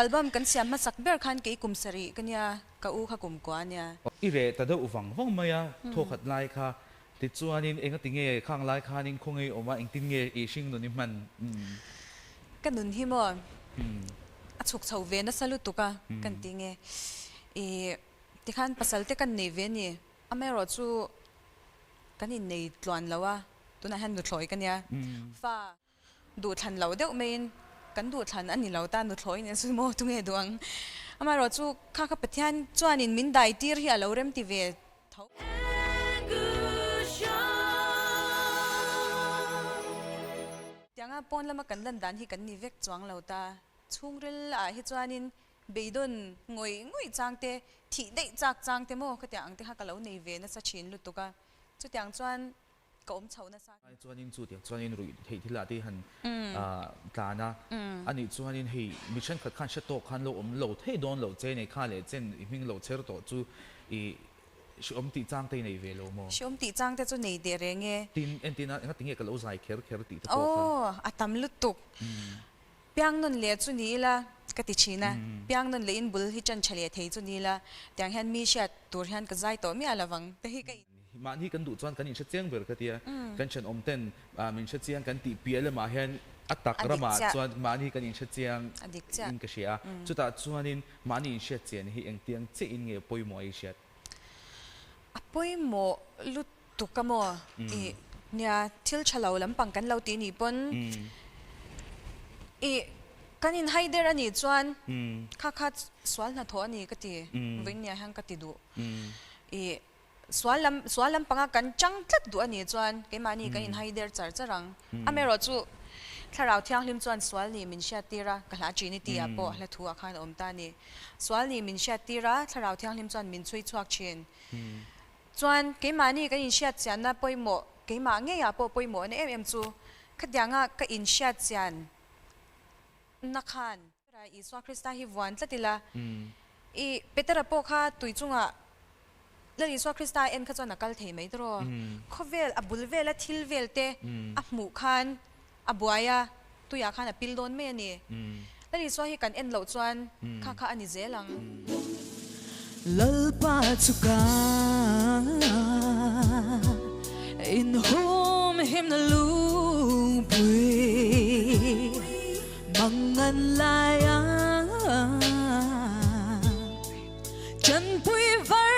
Album kan siam hmasak ber khan kei kum sarih ka nia, ka u kha kum kua a nia. I reh ta deuh vang vang mai a, thawkhat lai kha. Tichuanin engati nge khang lai khanin khaw ngei awm a, engtin nge i hring nun i hman? Ka nun hi maw a chhuk chho ve nasa lutuk a, kan ti nge. I tikhan pasal te kan nei ve a ni, amaherawhchu kan innei tluan lo a, tunah hian nuthlawi ka nia. Fa. Duhthlan lo deuh maiin kan duhthlan a ni lo ta, nuthlawi nen chu maw tunge duh ang? Amaherawhchu kha kha Pathian chuanin min dai tir hi a lo rem ti ve tho. Tianga pawn lama kan lan dan hi kan ni vek chuang lo ta, chhungril ah hi chuanin beidawn ngawih ngawih chang te, thih daih chak chang te maw khatiang ang te kha ka lo nei ve nasa thin lutuk a, chutiang chuan ka awm chho nasa. Ai chuanin chu tiang chuanin ruih theih thil ah te han tlan a, anih chuanin hei mi thenkhat khan hre tawk khan lo awm lo thei dawn lo che nei kha leh chen i hming lo chher tawh chu i hreawm tih chang te i nei ve lo maw? Hreawm tih chang te chu nei teh reng e. Tin, entin a engati nge ka lo zai kher kher tih te pawh kha. Aw, a tam lutuk. Piang nawn leh chu ni ila ka ti thin a, piang nawn leh in bul hi ṭan ṭha leh thei chu ni ila, tiang hian mi hriat tur hian ka zai tawh miah lovang te hi ka in. Mahni kan duh chuan kan inhre chiang ber ka tia, kan thenawm ten min hre chiang kan tih piah lamah hian a tak ramah chuan mahni kan inhre chiang in ka hria a, chutah chuanin mahni inhriat chian hi engtiang chiahin nge pawimawh a i hriat? A pawimawh lut Tuk ka maw? Ih, nia, thil tha lo lampang kan lo tih nih pawn ih, kan in hai der a nih chuan kha kha sual hnathawh a ni ka ti, vawiin hian ka ti duh. Ih, sual lam, sual lampanga kan chang tlat duh a nih chuan keimahni kan in hai der char char ang. Amaherawh chu Thlarau Thianghlim chuan sual nih min hriat tir a, ka hla Trinity ah pawh hla thu ah khan a awm ta a ni. Sual nih min hriat tir a, Thlarau Thianghlim chuan min chhui chhuak thin. Chuan keimahni kan inhriat chianna pawimawh, keimah ngeiah pawh pawimawhna em em chu khatianga ka inhriat chian na khan Isua Krista hi vuan tlat ila, i Petera pawh kha tui chungah Lal Isua Krista a en kha chuan a kal thei mai tawh. Khawvel a bul vela thil vel te a hmuh khan A buai a, tuiah khan a pil dawn mai a ni. Lal Isua hi kan en loh chuan kha kha a ni zel ang. Lalpa chu ka inhum himna lungpui mangan lai a chanpui var.